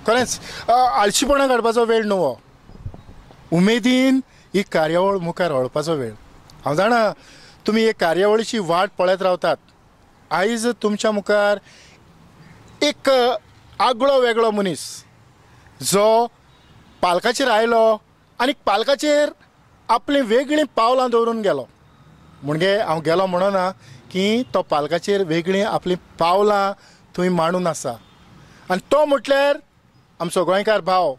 खरेंच आळशीपणां काडपाचो वेळ न्हू हो, उमेदीन ही कार्यावळ मुखार व्हरपाचो वेळ. हांव जाणा तुमी हे कार्यावळीची वाट पळयत रावतात. आयज तुमच्या मुखार एक आगळो वेगळो मनीस जो पालकाचेर आयलो आनी पालकाचेर आपलीं वेगळीं पावलां दवरून गेलो. म्हणजे हांव गेलो म्हणना की तो पालकाचेर वेगळीं आपलीं पावलां थंय मांडून आसा. आनी तो म्हटल्यार आमचो गोंयकार भाव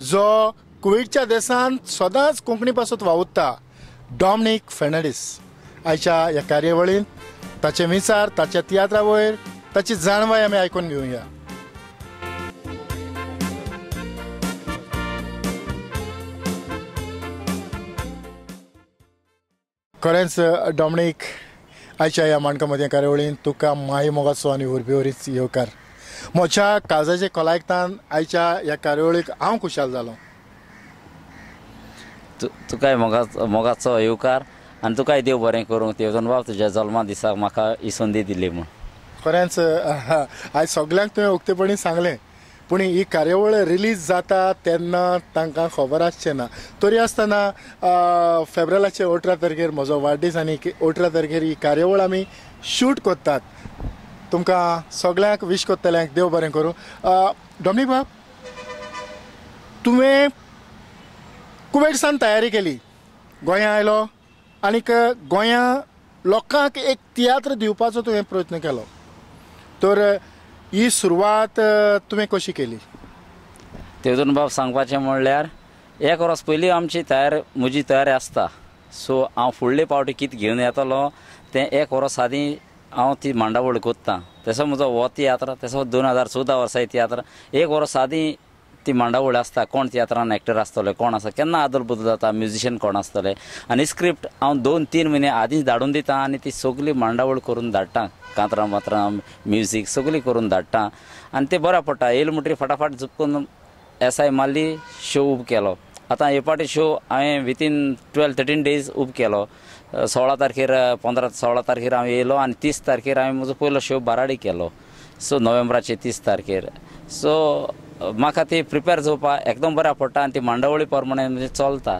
जो कुवेटच्या देशांत सदांच कोंकणी पासत वावुरता, डॉमनीक फेर्नांडीस. आयच्या ह्या कार्यावळींत ताचे विचार, ताच्या तियात्रा वयर ताची जाणवाय आमी आयकून घेवया. खरेंच डॉमनीक, आयच्या ह्या माणका मदीं कार्यावळींत तुका माई मोगाचो आनी उर्बे वरीच येवकार. म्हज्या काळजाचे खोलायकतान आयच्या ह्या कार्यावळीक हांव खुशाल जालो. तुकाय मोगाचो येवकार आनी तुकाय देव बरें करूं. देवजन बाब तुज्या जल्मा दिसाक म्हाका ही संदी दिली म्हूण. खरेंच आयज सगल्यांक तुवें उक्तेपणी सांगलें, पूण ही कार्यावळ रिलीज जाता तेन्ना तांकां खबर आसचें ना. तरी आसतना फेब्रेलाचे 18 तारखेर म्हजो वाडदीस आनी 18 तारखेर ही कार्यावळ आमी शूट करतात. तुमकां सगल्यांक विश करतल्यांक देव बरें करूं. डॉमनीक बाब, तुवें कुवेटसान तयारी केली, गोंया आयलो आनीक गोंया लोकांक एक तियात्र दिवपाचो तुवें प्रयत्न केलो, तर ही सुरवात तुवें कशी केली? तेजून बाब सांगपाचें म्हणल्यार एक वर्स पयलीं आमची तयारी, म्हजी तयारी आसता. सो हांव फुडले पावटी कितें घेवन येतलो तें एक वर्स आदीं हांव ती मांडावळ कोत्ता. तसो म्हजो हो तियात्र, तसो 2014 वर्सा तियात्र एक वर्स आदीं ती मांडावळ आसता. कोण तियात्रान एक्टर आसतले, कोण आसा, केन्ना आदल बदल जाता, म्युजिशियन कोण आसतले, आनी स्क्रिप्ट हांव 2-3 म्हयने आदींच धाडून दिता आनी ती सगळी मांडावळ करून धाडटा. कांतरां मात्रां म्युजीक सगळी करून धाडटा आनी तें बरें पडटा. येयलें म्हणटकीर फटाफट झुपकून एसआय मारली, शो उब केलो. आतां हे फावटी शो हांवें विथीन 12-13 डेज उब केलो. 16 तारखेर 15-16 तारखेर हांव येयलो आनी 30 तारखेर हांवें म्हजो पयलो शो बाराडी केलो. सो नोव्हेंबराचे 30 तारखेर. सो म्हाका ती प्रिपेर जावपाक एकदम बऱ्या पडटा आनी ती मांडावळी प्रमाणे म्हणजे चलता.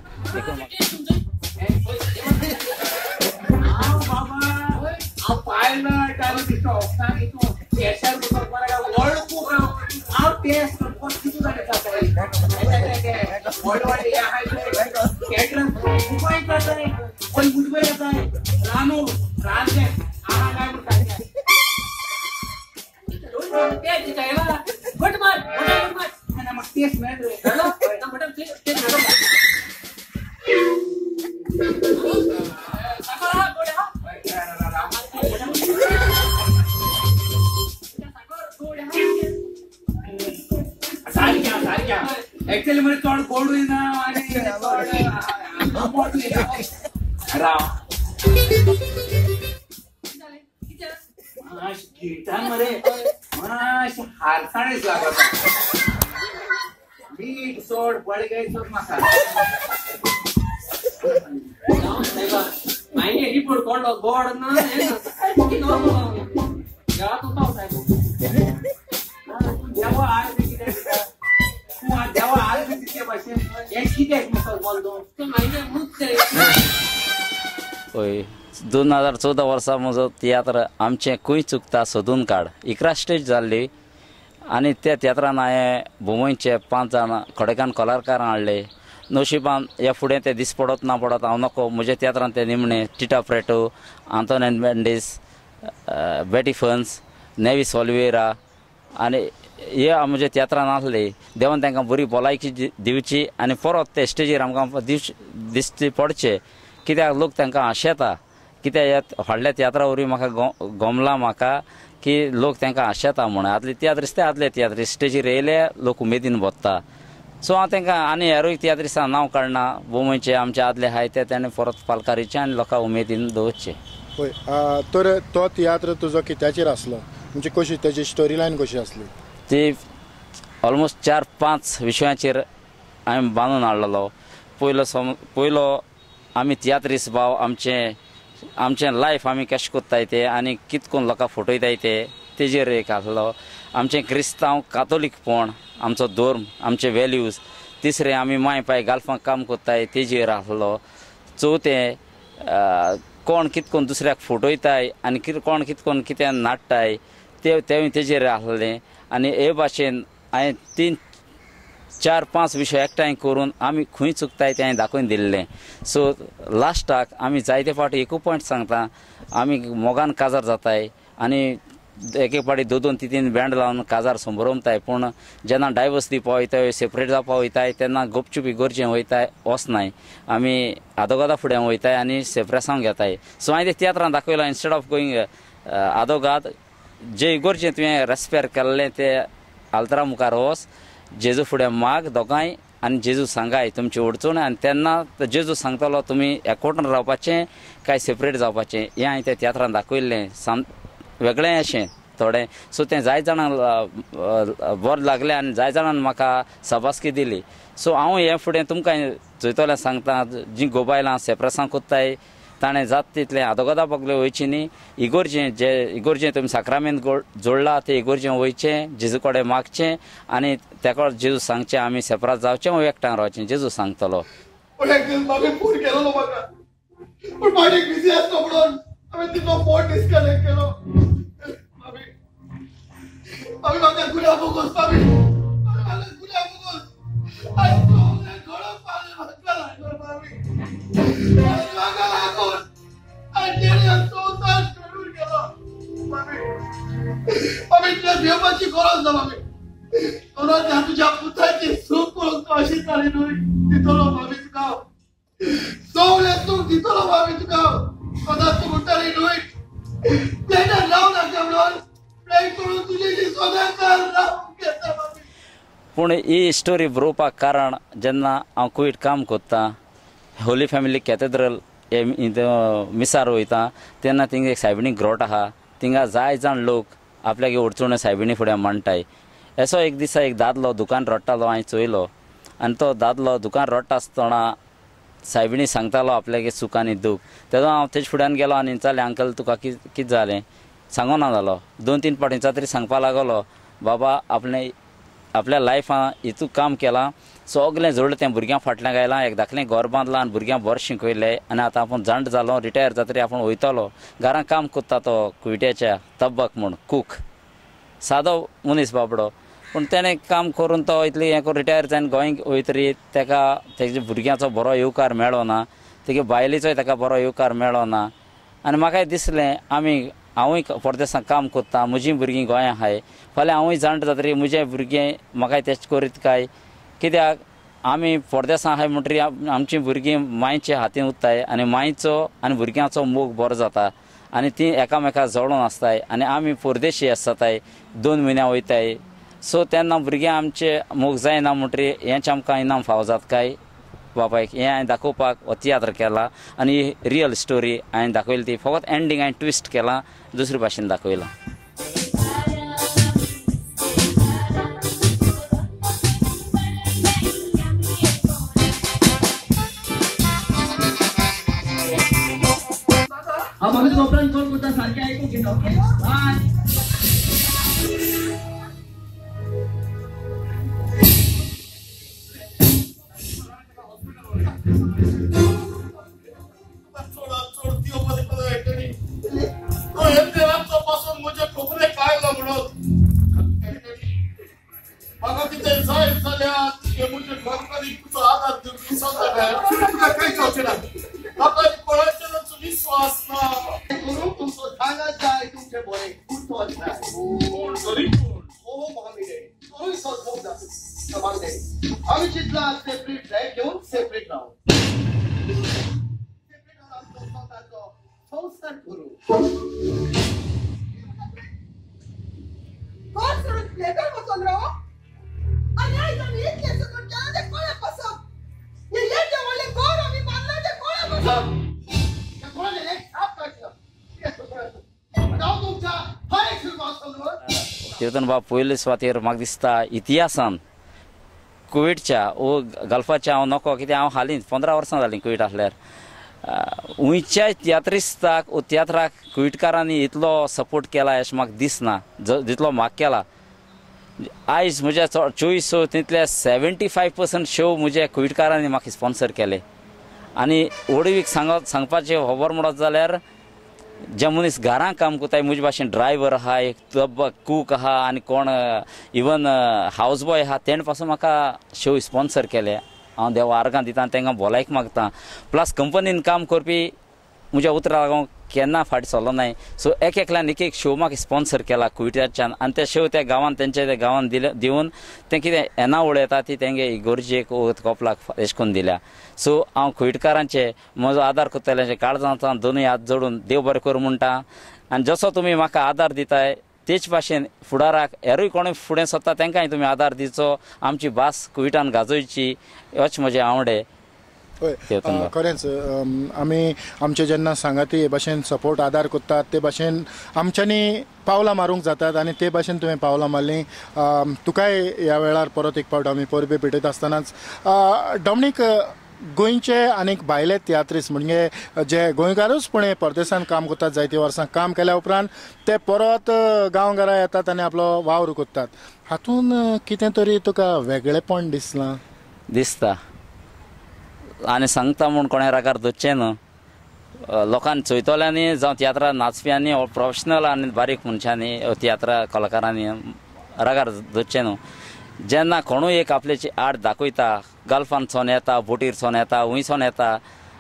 एक्चुअली म्हणजे चड गोडूय ना आनी चड आंबटूय ना. राव गिटान मरे मातशें हारसाणीच लागता. मीठ सोड बळगें सोड म्हाका मागीर रिपोर्ट कोडलो गोड ना देवा आल बी कितें तूं देवा आल बी तितले भाशेन हें कितें बोल तूं. हय, 2014 वर्सा म्हजो तियात्र आमचें खंय चुकता सोदून काड 11 स्टेज जाल्ली आनी त्या तियात्रान हांवें भोंवयचे 5 जाणां खडेकान कलाकारां हाडले. नशिबान ह्या फुडें ते दीस पडत ना पडत हांव नको म्हज्या तियात्रान ते निमणे टिटा प्रेटो, आंतोन मेंडीस, बेटी फन्स, नेवीस ऑलिवेरा आनी हे म्हज्या तियात्रान आसले. देवान तांकां बरी भलायकी दिवची आनी परत ते स्टेजीर आमकां दिसचे पडचे, कित्याक लोक तांकां आशेता. कित्याक ह्या व्हडल्या तियात्रा वरवीं म्हाका गमलां म्हाका की लोक तांकां आशेता म्हूण. आदले तियात्रिस्त ते आदले तियात्रिस्त स्टेजीर येयले लोक उमेदीन भोंवता. सो हांव तांकां आनी हेरूय तियात्रिस्तां नांव काडना, बोमयचे आमचे आदले आहाय ते ताणें परत पालकारीचे आनी लोकां उमेदीन दवरचे. हय, तर तो तियात्र तुजो कित्याचेर आसलो, म्हणजे कशी ताची स्टोरी लायन कशी आसली? ती ऑलमोस्ट 4-5 विशयांचेर हांवें बांदून हाडलेलो. पयलो आमी तियात्रिस्त भाव आमचें आमचें लायफ आमी कशें कोत्ताय ते आनी कित करून लोकांक फटयताय ते तेजेर एक आसलो. आमचें क्रिस्तांव कातोलीकपण, आमचो धर्म, आमचे वेल्यूज. तिसरें आमी माय पाय गाल्फांक काम कोत्ताय तेजेर आसलो. चवथें कोण कित कोन्न दुसऱ्याक फटयताय आनी कोण कित कोन्न कितें नाडटाय ते तेवूय तेजेर आसलें. आनी हे भाशेन हांवें 3, 4, 5 विशय एकठांय करून आमी खंय चुकताय तें हांवें दाखोवन दिल्लें. सो लास्टाक आमी जायते फावटी एकू पॉयंट सांगता, आमी मोगान काजार जाताय आनी एक एक फावटी 2 2 3 3 बँड लावन काजार संभ्रमताय, पूण जेन्ना डायवर्स दिवपा वयताय, सेपरेट जावपा वयताय तेन्ना गुपचूप इगोर्जें वयताय वचनाय, आमी आदोगादा फुडें वयताय आनी सेपरेसांव घेताय. सो हांवें तें तियात्रान दाखयलां, इन्स्टेड ऑफ गोईंग आदोगाद जे इगोर्जें तुवें रेस्पेर केल्लें ते आल्तरा मुखार वच, जेजू फुडें माग दोगांय आनी जेजू सांगाय तुमची अडचण, आनी तेन्ना जेजू सांगतलो तुमी एकवटून रावपाचें काय सेपरेट जावपाचें. हें हांवें त्या तियात्रान दाखयल्लें साम वेगळें अशें थोडें. सो तें जाय जाणांक बरें लागलें आनी जाय जाणान म्हाका शाबासकी दिली. सो हांव हें फुडें तुमकां चोयतलें सांगता, जीं गोबायलां सेपरेसां कोत्ताय ताणें जाता तितलें आदोगादा बगले वयचें न्ही, इगोर्जें जे इगोर्जें तुमी साक्रामेंत जोडलां तें इगोर्जें वयचें, जेजू कडेन मागचें आनी तेका जेजू सांगचें आमी सेपरात जावचें वा एकठांय रावचें, जेजू सांगतलो. पूण एक दीस मागीर फोन केलो म्हाका, पूण मागीर बिजी आसलो म्हणून हांवें तिचो फोन डिस्कनेक्ट केलो. मामी म्हाका गुलाब भोगोस, मामी म्हाका गुलाब भोगोस, म्हाका लागून मामी म्हाका लागून संवसार सोडून गेलो. मामी मामी तुला भिवपाची गरज ना मामी, तुला तुज्या पुताची सूख करूंक तूं अशी जाली न्हय दितलो मामी तुका, सगळें सूख दितलो मामी तुका. सदांच तूं म्हणटाली न्हय तेन्ना राव नाका म्हणून करून तुजें सगळें रावूंक घेता मामी. पूण ही स्टोरी बरोवपाक कारण जेन्ना हांव कुवेट काम कोत्ता, होली फॅमिली कॅथेड्रल हे मिसार वयता तेन्ना थिंगा एक सायबिणी ग्रोट आहा, थिंगा जाय जाण लोक आपल्याक अडचण्यो सायबिणी फुडें मांडटाय. असो एक दिसा एक दादलो दुकान रडटालो, हांवें चोयलो आनी तो दादलो दुकान रडटा आसतना सायबिणी सांगतालो आपल्याक सूख आनी दूख. तेन्ना हांव तेज फुड्यान गेलो आनी विचारलें, अंकल तुका कितें जालें? सांगना जालो. 2 3 फावटी तरी सांगपा लागलो, बाबा आपणें आपल्या लायफान हितू काम केलां, सगळें जोडलें तें भुरग्यां फाटल्यान गायलां, एक धाकलें घर बांदलां आनी भुरग्यांक बरें शिकयलें आनी आतां आपूण जाणट जालो, रिटायर जातरी आपूण वयतलो. घरान काम कोत्ता तो कुवेटाच्या तब्बक म्हूण कूक, सादो मनीस बाबडो, पूण तेणें काम करून तो इतलें हें करून रिटायर जावन गोंय वयतरी तेका तेजे भुरग्यांचो बरो येवकार मेळ्ळो ना, तेगे बायलेचोय तेका बरो येवकार मेळ्ळो ना. आनी म्हाकाय दिसलें आमी हांवूय परदेसांत काम कोत्ता, म्हजीं भुरगीं गोंयां आहाय, फाल्यां हांवूय जाणट जातरी म्हजें भुरगें म्हाकाय तेच करीत काय, कित्याक आमी परदेसां आहाय म्हणटरी आमचीं भुरगीं मांयच्या हातीन उत्ताय आनी मांयचो आनी भुरग्यांचो मोग बरो जाता आनी तीं एकामेका जळोन आसताय आनी आमी परदेशी आसताय, 2 म्हयन्या वयताय. सो तेन्ना भुरगीं आमचे मोग जायना म्हणटरी हेंच आमकां इनाम फावो जाता काय बापायक, हें हांवें दाखोवपाक हो तियात्र केला आनी ही रियल स्टोरी हांवें दाखयली. ती फकत एंडींग हांवें ट्विस्ट केलां, दुसरे भाशेन दाखयलां. हांव म्हाका तुका उपरांत कॉल करता, सारकें आयकूंक घेता. Okay bye. आमी चिंतला सेपरेट फ्लॅट घेवन सेपरेट रावू, सेपरेट आमचो स्वताचो संवसार करू. घर सोडून फ्लॅटार वचून राव आनी आयज आमी इतलें सगळें केलां तें कोणा पासत? हें येदें व्हडलें घर आमी बांदलां तें कोणा पासत? हांव तुमच्या हय सुरवात. तेतून बाब पयले सुवातेर म्हाका दिसता इतिहासान कुवेटच्या वो गल्फाच्या हांव नको, कित्याक हांव हालींच 15 वर्सां जालीं कुवेट आसल्यार. उंयच्याय तियात्रिस्ताक वो तियात्राक कुवेटकारांनी इतलो सपोर्ट केला अशें म्हाका दिसना जितलो म्हाका केला. आयज म्हज्या 24 शो तितले 75% शो म्हज्या कुवेटकारांनी म्हाका स्पॉन्सर केले. आनी व्हडवीक सांगपाचें खबर म्हणत जाल्यार जे मनीस घरांत काम करताय म्हजे भाशेन ड्रायव्हर आहा, एक कूक आहा आनी कोण इवन हावज बॉय आहा, तेणे पासून म्हाका शो स्पॉन्सर केले. हांव देवा आर्गां दिता आनी तांकां भलायक मागता. प्लस कंपनीन काम करपी म्हज्या उतरां लागून केन्ना फाटीं सरलो नाय. सो एक एकल्यान एक एक शो म्हाका स्पॉन्सर केला कुवेटाच्यान आनी ते शो त्या गांवान तेंच्या त्या गांवान दिले दिवन तें कितें येणावळ येता ती तेंगे इगोर्जेक कपलाक एश करून दिल्या. सो हांव कुवेटकारांचे म्हजो आदार करतल्यांचे काळजांत दोनूय हात जोडून देव बरें करूं म्हणटा. आनी जसो तुमी म्हाका आदार दिताय तेच भाशेन फुडाराक हेरूय कोणूय फुडें सरता तांकांय तुमी आदार दिवचो, आमची भास कुवेटान गाजोवची होच म्हजें आवडे. हय, खरेंच आमी आमचे जेन्ना सांगाती हे भाशेन सपोर्ट आदार करतात ते भाशेन आमच्यांनी पावलां मारूंक जातात आनी ते भाशेन तुवें पावलां मारलीं. तुकाय ह्या वेळार परत एक फावट आमी परबे भेटयता आसतनाच डॉमनीक, गोंयचे आनीक भायले तियात्रिस्ट म्हणजे जे गोंयकारूच पूण हे परदेसान काम करतात, जायतीं वर्सां काम केल्या उपरांत ते परत गांवघरा येतात आनी आपलो वावर करतात, हातून कितें तरी तुका वेगळेपण दिसलां? दिसता आनी सांगता म्हूण कोणें रागार धरचें न्हू. लोकांनी चोयतल्यांनी जावं तियात्रां नाचप्यांनी प्रोफेशनल आनी बारीक मनशांनी तियात्रा कलाकारांनी रागार धरचें न्हू. जेन्ना कोणूय एक आपल्याची आर्ट दाखयता, गल्फान सोन येता, बोटीर सोन येता, हुंय सोन येता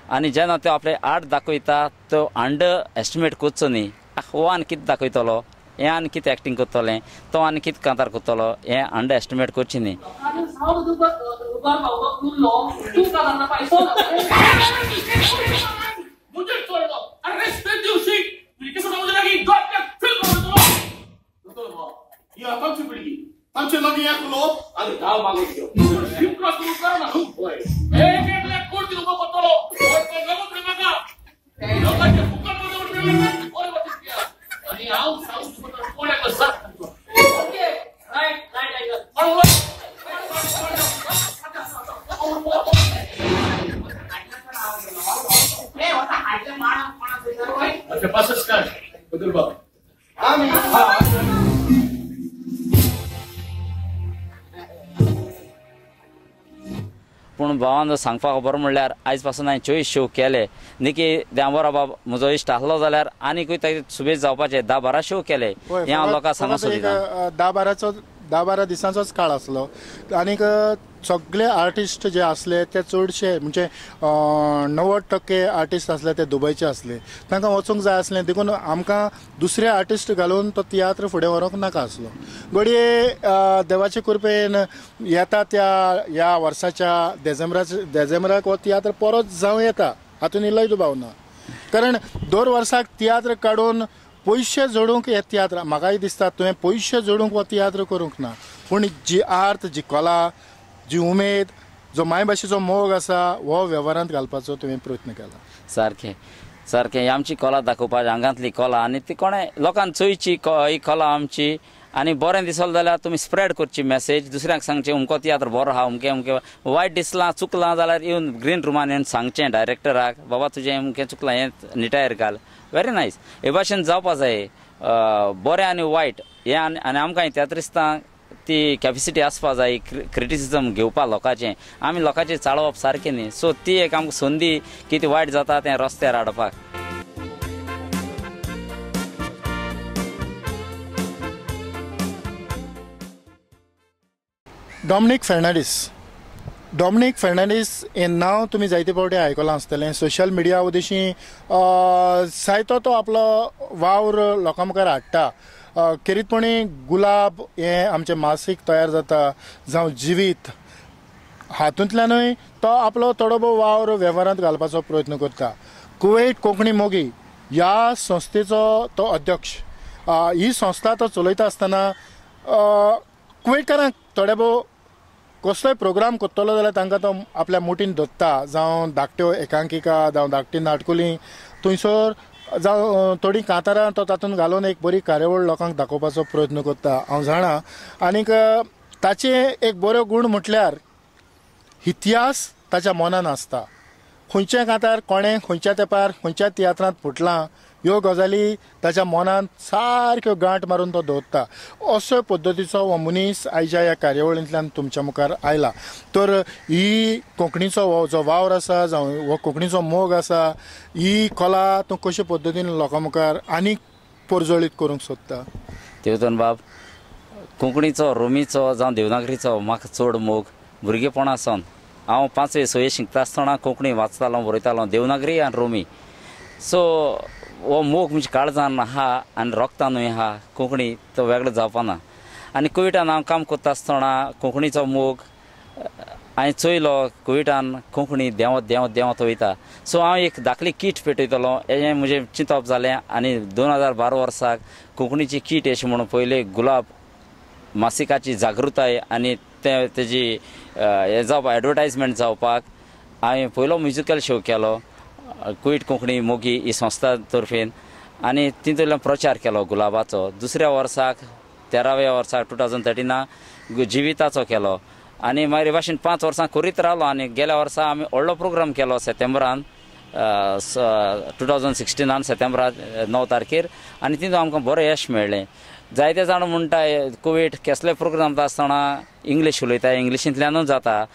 आनी जेन्ना तो आपले आर्ट दाखयता तो अंडर एस्टिमेट करचो न्ही. हो आनी कितें दाखयतलो, हें आनी कितें एक्टींग करतलें, तो आनी कितें कांतार करतलो, हें अंडर एस्टिमेट करचें न्ही. पूण भावान सांगपाक खबर म्हणल्यार आयज पासून हांवें 24 शो केले. निकी द्यांबोरा बाब म्हजो इश्ट आसलो जाल्यार आनीकूय ताजे सुबेज जावपाचे 10-12 शो केले. हें हांव लोकांक सांगूंक सोदिता. 10-12 दिसांचोच काळ आसलो आनीक सगळे आर्टिस्ट जे आसले ते चडशे म्हणजे 90% आर्टिस्ट आसले ते दुबयचे आसले, तांकां वचूंक जाय आसलें, देखून आमकां दुसरे आर्टिस्ट घालून तो तियात्र फुडें व्हरूंक नाका आसलो. घडये देवाचे कृपेन येता त्या ह्या वर्साच्या देजेंब्राक हो तियात्र परत जावं येता, हातून इल्लोय दुबाव ना. कारण दर वर्साक तियात्र काडून पयशे जोडूंक हे तियात्र म्हाकाय दिसता तुवें पयशे जोडूंक हो तियात्र करूंक ना, पूण जी आर्ट, जी कला, जी उमेद, जो मायभाशेचो मोग आसा हो वेव्हारांत घालपाचो तुवें प्रयत्न केला. सारकें सारकें आमची कला दाखोवपाची, हांगांतली कला आनी ती कोणें लोकांक चोयची ही कला आमची आनी बरें दिसलें जाल्यार तुमी स्प्रेड करची मॅसेज, दुसऱ्यांक सांगचें अमको तियात्र बरो आहा, अमकें अमकें वायट दिसलां चुकलां जाल्यार येवन ग्रीन रुमान येवन सांगचें डायरेक्टराक, बाबा तुजें अमकें चुकलां हें निटायर घाल. Very nice. हे भाशेन जावपा जाय बरें आनी वायट हें. आनी आमकां तियात्रिस्तांक ती कॅपेसिटी आसपा जाय क्रिटिसिजम घेवपा लोकांचें. आमी लोकांचें चाळोवप सारकें न्ही. सो ती एक आमकां संदी कितें वायट जाता तें रस्त्यार हाडपाक. डॉमनीक फेर्नांडीस, डॉमनीक फेर्नांडीस हें नांव तुमी जायते फावटी आयकलां आसतलें. सोशल मिडिया उदेशी जायतो तो आपलो वावर लोकां मुखार हाडटा. खेरीतपणी गुलाब हें आमचें मासीक तयार जाता, जावं जिवीत, हातूंतल्यानूय तो आपलो थोडो भोव वावर वेव्हारांत घालपाचो प्रयत्न करता. कुवेट कोंकणी मोगी ह्या संस्थेचो तो अध्यक्ष. ही संस्था तो चलयता आसतना कुवेटकारांक थोडे भोव कसलोय प्रोग्राम करतलो जाल्यार तांकां तो आपल्या मुठीन धरता, जावं धाकट्यो एकांकिका, जावं धाकटी नाटकुलीं, थंयसर जावं थोडीं कांतारां तो तातूंत घालून एक बरी कार्यावळ लोकांक दाखोवपाचो प्रयत्न करता. हांव जाणा. आनीक ताचें एक बरो गूण म्हटल्यार इतिहास ताच्या मनान आसता. खंयच्या कांतार कोणें खंयच्या तेंपार खंयच्या तियात्रांत फुटलां ह्यो गजाली ताच्या मनांत सारक्यो गांठ मारून तो दवरता. असो पद्दतीचो हो मनीस आयच्या ह्या कार्यावळींतल्यान तुमच्या मुखार आयला. तर ही कोंकणीचो हो जो वावर आसा जावं हो कोंकणीचो मोग आसा, ही कला तूं कशे पद्दतीन लोकां मुखार आनीक परजळीत करूंक सोदता? तेवतन बाब, कोंकणीचो, रोमीचो जावं देवनागरीचो म्हाका चड मोग भुरगेपणा सावन. हांव 5वे 6वे शिकता आसतना कोंकणी वाचतालो, बरयतालो, देवनागरी आनी रोमी. सो हो मोग म्हणजे काळजान आहा आनी रोगतानूय आहा, कोंकणी तो वेगळो जावपाना. आनी कोविडान हांव काम करता आसतना कोंकणीचो मोग हांवें चोयलो, कोविडान कोंकणी देंवत देंवत देंवत वयता. सो हांव एक धाकली कीट पेटयतलो हें म्हजें चिंतप जालें आनी 2012 वर्साक कोंकणीची कीट अशें म्हणून पयले गुलाब मासिकाची जागृताय आनी ते तेजी हें जावपाक, एडवर्टायजमेंट जावपाक हांवें पयलो म्युजिकल शो केलो कुवेट कोंकणी मोगी ही संस्था तर्फेन आनी तितूंतल्यान प्रचार केलो गुलाबाचो. दुसऱ्या वर्साक 13व्या वर्साक 2013 जिविताचो केलो आनी मागीर भाशेन 5 वर्सां करीत रावलो. आनी गेल्या वर्सा आमी व्हडलो प्रोग्राम केलो सप्टेंबरान 2016 सप्टेंबरान 9 तारखेर आनी तितून आमकां बरें यश मेळ्ळें. जायते जाण म्हणटा कोवीड कसले प्रोग्राम आसतना इंग्लीश उलयता, इंग्लिशींतल्यानूच जाता,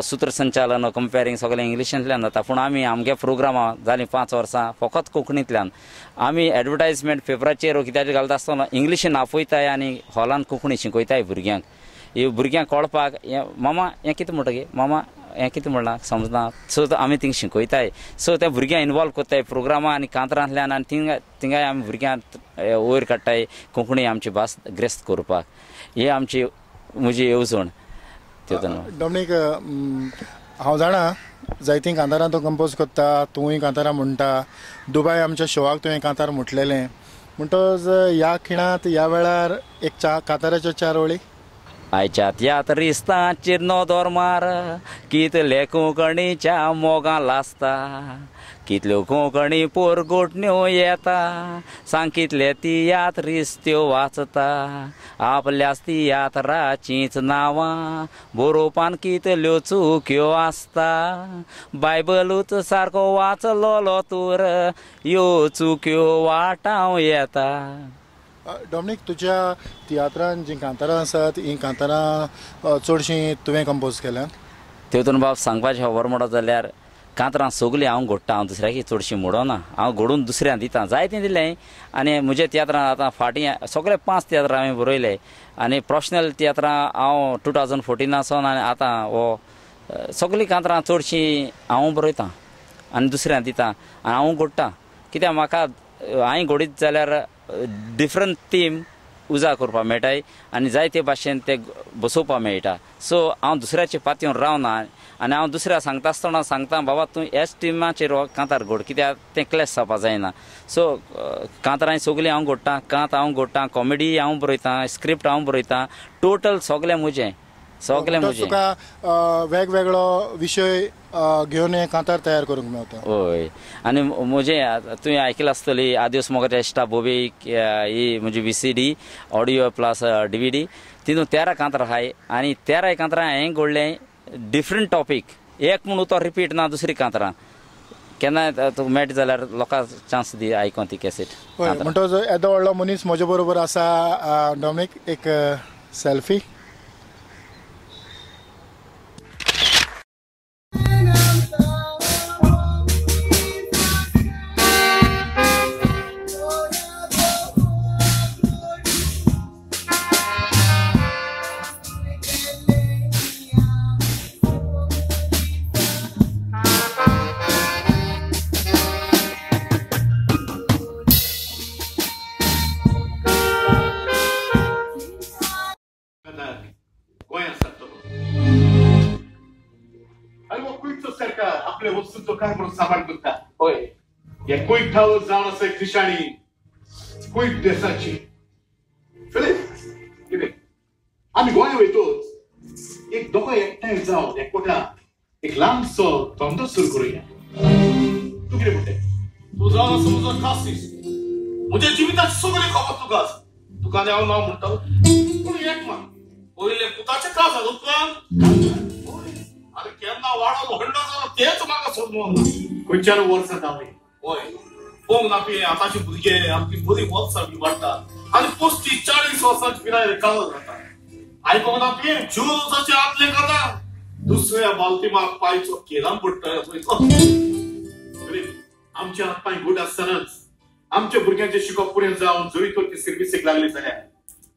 सूत्रसंचालन कंपेरींग सगळें इंग्लिशींतल्यान जाता, पूण आमी आमगे प्रोग्रामां जालीं 5 वर्सां फकत कोंकणींतल्यान. आमी एडवर्टायजमेंट पेपराचेर कित्याचेर घालता आसतना इंग्लिशीन आपयताय आनी हॉलान कोंकणी शिकयताय भुरग्यांक. हे भुरग्यांक कळपाक हें मामा हें कितें म्हणटा गे, मामा हें कितें म्हणलां समजना, सो आमी थिंग शिकयताय. सो त्या भुरग्यांक इनवॉल्व करताय प्रोग्रामां आनी कांतरांतल्यान आनी थिंगा थिंगाय आमी भुरग्यांक वयर काडटाय कोंकणी आमची भास ग्रेस्त करपाक. ही आमची म्हजी येवजण. डॉमनीक, हांव जाणा जायतीं कांतारां तूं कंपोज करता, तुवूय कांतारां म्हणटा, दुबाय आमच्या शोवाक तुवें कांतार म्हटलेलें, म्हणटच ह्या खिणांत ह्या वेळार एक कांताराच्यो 4 ओळी. आयच्या तियात्रिस्तांचेर नदर मार, कितले कोंकणीच्या मोगान लासता, कितल्यो कोंकणी पोरगोटण्यो येता, सांग कितले तियात्रिस्त्यो वाचता, आपल्याच तियात्राचींच नांवां बरोवपान कितल्यो चुक्यो आसता, बायबलूच सारको वाचलोलो तूर ह्यो चुक्यो वाटावं येता. डॉमनीक, तुज्या तियात्रान जीं कांतारां आसात हीं कांतारां चडशीं तुवें कंपोज केल्यात? तेतून बाब सांगपाचें खबर म्हणत जाल्यार कांतरां सगळीं हांव घडटा, हांव दुसऱ्याक चडशीं मोडना, हांव घडून दुसऱ्यांक दिता, जायतें दिलें. आनी म्हज्या तियात्रां आतां फाटीं सगळे 5 तियात्रां हांवें बरयले आनी प्रोफेशनल तियात्रां हांव 2014 सावन आनी आतां हो सगळीं कांतरां चडशीं हांव बरयतां आनी दुसऱ्यांक दिता आनी हांव घडटा. कित्याक म्हाका हांवें घडीत जाल्यार डिफरंट थीम उजा करपाक मेळटाय आनी जायते भाशेन ते बसोवपाक मेळटा. सो हांव दुसऱ्याचे पातयेवन रावना आनी हांव दुसऱ्या सांगता आसतना सांगता बाबा तूं ह्याच टिमाचेर कांतार घड, कित्याक तें क्लॅश जावपाक जायना. सो कांतारां सगळीं हांव घडटा, कांत हांव घडटा, कॉमेडी हांव बरयतां, स्क्रिप्ट हांव बरयतां, टोटल सगळें म्हजें, सगळें म्हजें. तुका वेगवेगळो विशय घेवन हे कांतार तयार करूंक मेळटा. हय, आनी म्हजें तुवें आयकलां आसतली आदिवस मोगाच्या इश्टा बोबे ही म्हजी VCD audio plus DVD, तितून 13 कांतरां आहाय आनी 13 कांतरां हांवें घडलें डिफरंट टॉपीक, एक म्हूण तो रिपीट ना दुसरी कांतरां. केन्नाय तुका मेळटा जाल्यार लोकांक चान्स दी आयकोन ती कॅसेट. म्हणटच येदो व्हडलो मनीस म्हजे बरोबर आसा. डॉमनीक, एक सेल्फी. निशाणी देसाची फिलीप, आमी गोंय वयतोच एक दोगां एकठांय जावन एकवटा एक ल्हानसो धंदो सुरू करुया. तूं कितें म्हणटा? तूं जावन आसा म्हजो खास इश्ट, म्हज्या जिविताची सगळी खबर तुका आसा. तुका आनी हांव नांव म्हणटालो, पूण एक मान पयले पुताचे त्रास जालो उपरांत आनी केन्ना वाडो व्हडलो जालो तेच म्हाका समजूंक ना. खंयच्यान वर्सां जाली? हय, पोंग ना पिये आतांचे भुरगे आमची बरी वर्सां बी वाडटा आनी 35-40 वर्सांची पिरायेर काल जाता. आयकोंक ना पिये ज्यो वर्साचे आतले खाता दुसऱ्या बालतीमाक पांयचो केलां पडटा. आमच्या हात पांय घट आसतनाच आमच्या भुरग्यांचे शिकप पुरें जावन जरी तर ती सर्विसेक लागली जाल्यार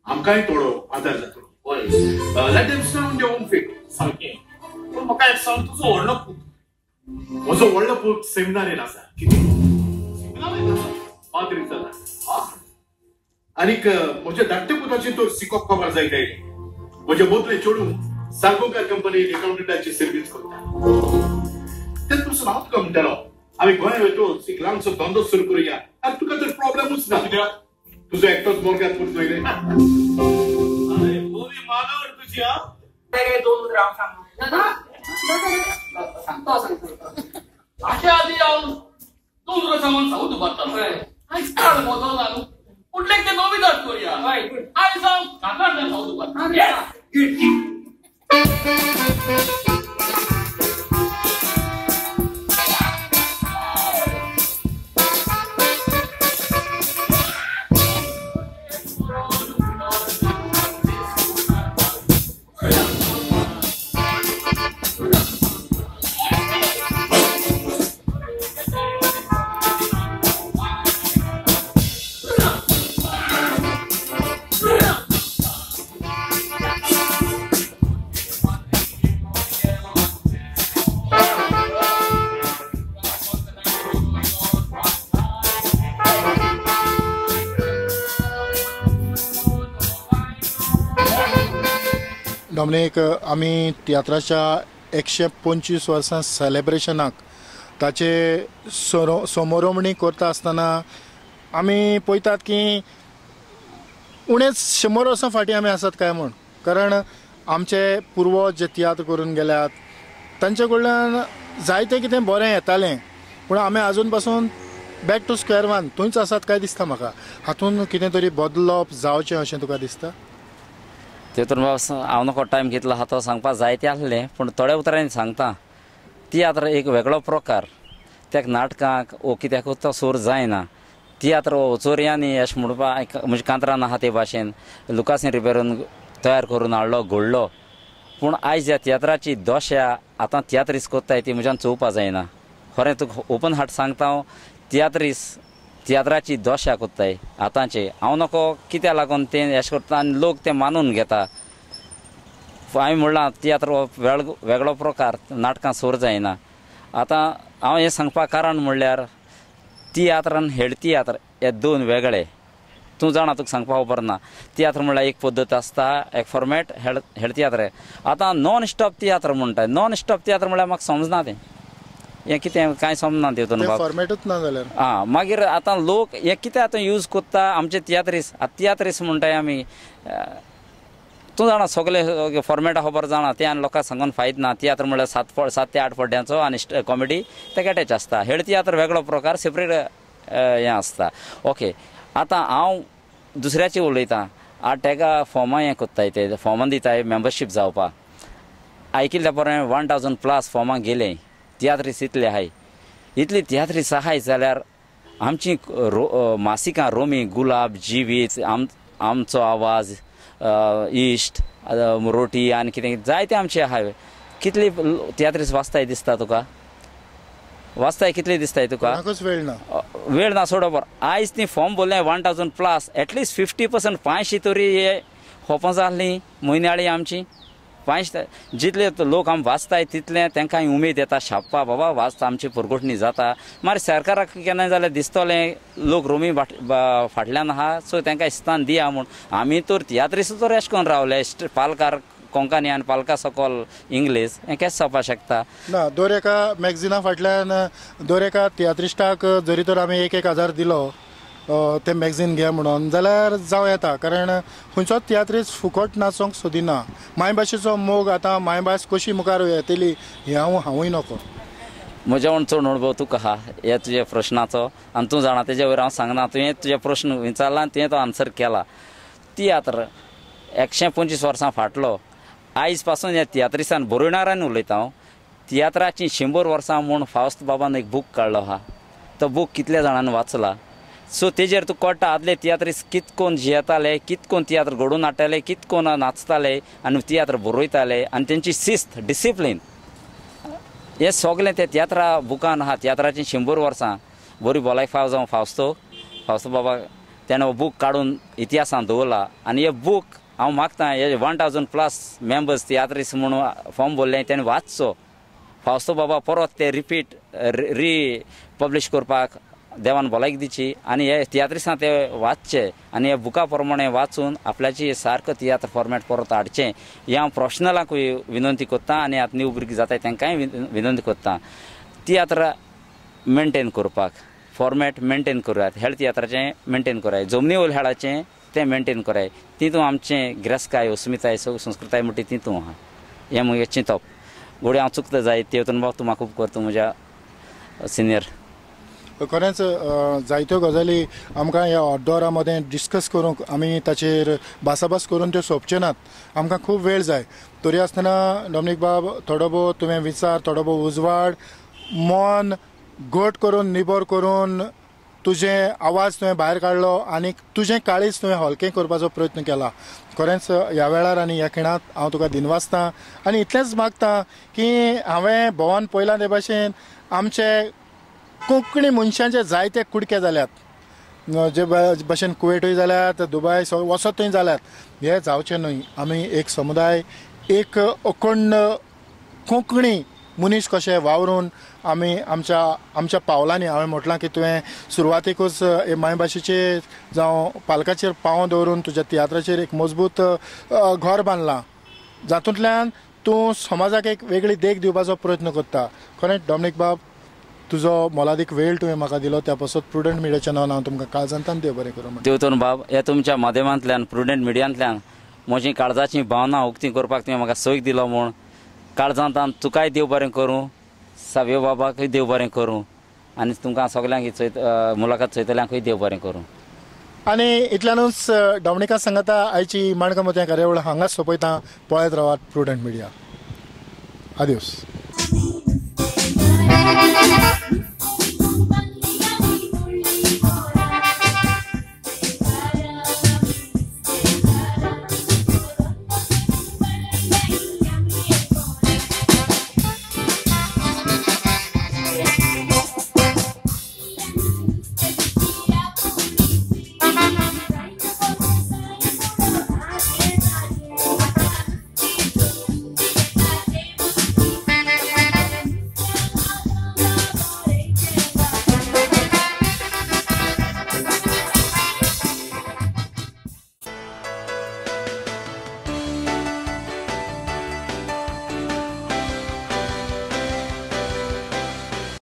आमकांय थोडो आदार जातलो. Let them stand on their own feet. सारकें. पूण म्हाका एक सांग, तुजो व्हडलो पूत? म्हजो व्हडलो पूत सेमिनारीन आसा. कितें सेमिनारीन आसा? पाद्री जाला. आनीक म्हज्या धाकट्या पुताची तर शिकप खबर जायत आयली. म्हज्या मदले चेडूं साळगांवकार कंपनीन एकाउंटंटाची सर्वीस करता. तेच पसून हांव तुका म्हणटालो आमी गोंया वयतच एक ल्हानसो धंदो सुरू करुया. आनी तुका तर प्रॉब्लेमूच ना कित्याक तुजो एकटोच मोरगात पूत न्हय रे. अरे बरी मानवर तुजी. हा दोन उतरां हांव सांगू सांगता सांगता हाचे आदी हांव दोन उतरां सांगून सांगू तुका. आयज काळ बदलला न्हू, फुडलें तें नविदाद करुया. आयज हांव कांतार सांगू तुका. डॉमनीक, आमी तियात्राच्या 125 वर्सां सेलेब्रेशनाक ताचे समोरमणी करता आसतना आमी पळयतात की उणेच 100 वर्सां फाटीं आमी आसात काय म्हूण. कारण आमचे पुर्वज जे तियात्र करून गेल्यात तांचे कडल्यान जायतें कितें बरें येतालें, पूण आमी आजून पासून बॅक टू स्क्वेअर वन थंयच आसात काय दिसता म्हाका. हातूंत कितें तरी बदलप जावचें अशें तुका दिसता? तेतून बाब हांव नको टायम घेतलो आहा तो सांगपाक जायते आसलें, पूण थोड्या उतरांनी सांगता. तियात्र एक वेगळो प्रकार, त्या नाटकांक वो कित्याकूच तो सूर जायना. तियात्र हो चोरयांनी अशें म्हणपाक म्हणजे कांतरान आहा ते भाशेन लुकासीन रिबेरून तयार करून हाडलो घडलो. पूण आयज ह्या तियात्राची दशा आतां तियात्रीस कोत्ताय ती म्हज्यान चोवपा जायना. खरें तुका ओपन हार्ट सांगता हांव, तियात्रीस तियात्राची दशा कोत्ताय आतांचे. हांव नको कित्याक लागून तें अशें करता आनी लोक तें मानून घेता. हांवें म्हणलां तियात्र हो वेगळो प्रकार, नाटकां सोर जायना. आतां हांव हें सांगपाक कारण म्हणल्यार तियात्र आनी हेड तियात्र हे दोन वेगळे. तूं जाणा, तुका सांगपाक खबर ना. तियात्र म्हणल्यार एक पद्दत आसता, एक फॉर्मेट. हेड तियात्र आतां नॉन स्टॉप तियात्र म्हणटा. नॉन स्टॉप तियात्र म्हणल्यार म्हाका समजना तें हें कितें, कांय समजना तितून फॉर्मेटूच ना जाल्यार. आं, मागीर आतां लोक हें कितें आतां यूज करता आमचे तियात्रीस. आतां तियात्रीस म्हणटाय आमी, तूं जाणा सगळे फॉर्मेटा खबर जाणा, तें आनी लोकांक सांगून फायद ना. तियात्र म्हणल्यार 7 ते 8 पड्ड्यांचो आनी कॉमेडी तेका अटॅच आसता. हेड तियात्र वेगळो प्रकार, सेपरेट हें आसता. ओके, आतां हांव दुसऱ्याचें उलयतां. आतां तेका फॉर्मां हें कोत्ताय, ते फॉर्मां दिताय मेंबरशीप जावपाक. आयकिल्ल्या प्रमाणे 1000 प्लस फॉर्मां गेले. तियात्रीस इतले आहाय, इतली तियात्रीस आहाय जाल्यार आमची मासिकां रोमी, गुलाब, जिवीत, आमचो आवाज, इश्ट, रोटी आनी कितें जायते आमचे आहाय. कितली तियात्रीस वाचताय दिसता तुका? वाचताय कितली दिसताय तुका? वेळ ना, वेळ ना सोड बरो. आयज ती फॉर्म भरलें 1000 प्लस, एटलिस्ट 50% 500 तरी हे खोपां जालीं म्हयन्याळी आमची. 500 जितले लोक आमी वाचताय तितले तांकां उमेद येता छापपा, बाबा वाचता आमची पुरगोटणी जाता. मागीर सरकाराक केन्ना जाल्यार दिसतलें लोक रोमी फाटल्यान आहा, सो तांकां स्थान दिया म्हूण. आमी तर तियात्रीस तर अशें करून रावले, पालकार कोंकणी आनी पालका सकल इंग्लीश हें केशें जावपाक शकता ना. दर एका मॅगझिना फाटल्यान दर एका तियात्रिस्टाक जरी तर आमी 1-1 हजार दिलो तें मॅगझीन घे म्हणून जाल्यार जावं येता. कारण खंयचोच तियात्रीस फुकट नाचोंक सोदिना. मायभाशेचो मोग आतां मायभास कशी मुखार येतली हें हांवूय नको. म्हज्या म्हण चड अणभव तुका आहा ह्या तुज्या प्रश्नाचो आनी तूं जाणा तेजे वयर हांव सांगना. तुवें तुजे प्रश्न विचारला आनी तुवें तो आन्सर केला. तियात्र 125 वर्सां फाटलो. आयज पासून ह्या तियात्रिसान बरोवणारान उलयता हांव. तियात्राची 100 वर्सां म्हूण फावस्त बाबान एक बूक काडलो आहा. तो बूक कितल्या जाणांनी वाचला. सो तेजेर तूं कळटा आदले तियात्रीस कित कोन जियेताले, कित कोन तियात्र घडोवन हाडटाले, कित कोन नाचताले आनी तियात्र बरयताले आनी तेंची शिस्त डिसिप्लीन हें सगळें त्या तियात्रा बुकान आहा. तियात्राचीं 100 वर्सां बरी भलायकी फाव जावं फावस्तो फावस्तो बाबा तेणें हो बूक काडून इतिहासान दवरला. आनी हे बूक हांव मागता हे 1000+ मेंबर्स तियात्रीस म्हणून फॉर्म भरलें तेणें वाचचो. फावस्तो बाबा परत ते रिपीट रिपब्लिश करपाक देवान भलायकी दिची आनी हे तियात्रिसां ते वाचचे आनी हे बुका प्रमाणे वाचून आपल्याची सारको तियात्र फॉर्मेट परत हाडचें हें हांव प्रोफेशनलांकूय विनंती करता आनी आतां न्यू भुरगीं जाताय तांकांय विनंती करता तियात्र मेनटेन करपाक फॉर्मेट मेनटेन करात, हेळ तियात्राचें मेनटेन कराय, जमनी वयल्या हेळाचें तें मेनटेन कराय. तितून आमचें गिरेस्तकाय अस्मिताय संस्कृताय म्हणटी तितून आहा हें म्हगें चिंतप. घोडये हांव चुकता जायत ते वतून बाब तूं म्हाका खूब करता म्हज्या सिनियर. खरेंच जायत्यो गजाली आमकां ह्या आउटडोरा मदें डिस्कस करूंक आमी ताचेर भासाभास करून त्यो सोंपच्यो नात, आमकां खूब वेळ जाय. तरी आसतना डॉमनीक बाब थोडो भोव तुवें विचार, थोडो भोव उजवाड, मन घट करून निबर करून तुजें आवाज तुवें भायर काडलो आनी तुजें काळीज तुवें हलकें करपाचो प्रयत्न केला. खरेंच ह्या वेळार आनी ह्या खिणांत हांव तुका दिनवासता आनी इतलेंच मागता की हांवें भोंवन पळयलां ते भाशेन आमचे कोंकणी मनशांचे जायते कुडके जाल्यात, जे भशेन कुवेटूय जाल्यात, दुबाय वचत थंय जाल्यात. हे जावचें न्हय. आमी एक समुदाय, एक अखंड कोंकणी मनीस कशें वावरून आमी आमच्या आमच्या पावलांनी, हांवें म्हटलां की तुवें सुरवातेकूच मायभाशेचेर जावं पालकाचेर पांव दवरून तुज्या तियात्राचेर एक मजबूत घर बांदलां, जातूंतल्यान तूं समाजाक एक वेगळी देख दिवपाचो प्रयत्न करता. खरेंच डॉमनीक बाब तुजो मोलादीक वेळ तुवें म्हाका दिलो त्या पासत प्रुडंट मिडियाच्या नांवान हांव तुमकां काळजांतल्यान देव बरें करूं. देवतन बाब ह्या तुमच्या माध्यमांतल्यान प्रुडंट मिडियांतल्यान म्हजी काळजाची भावना उक्ती करपाक तुवें म्हाका सोय दिलो म्हूण काळजांतल्यान तुकाय देव बरें करूं, सावयो बाबाकूय देव बरें करूं आनी तुमकां सगल्यांक मुलाखत चोयतल्यांकूय देव बरें करूं. आनी इतल्यानूच डॉमनिका सांगता आयची माणकां मोतयां कार्यावळ हांगाच सोंपयता. पळयत रावात प्रुडंट मिडिया. आदियोस.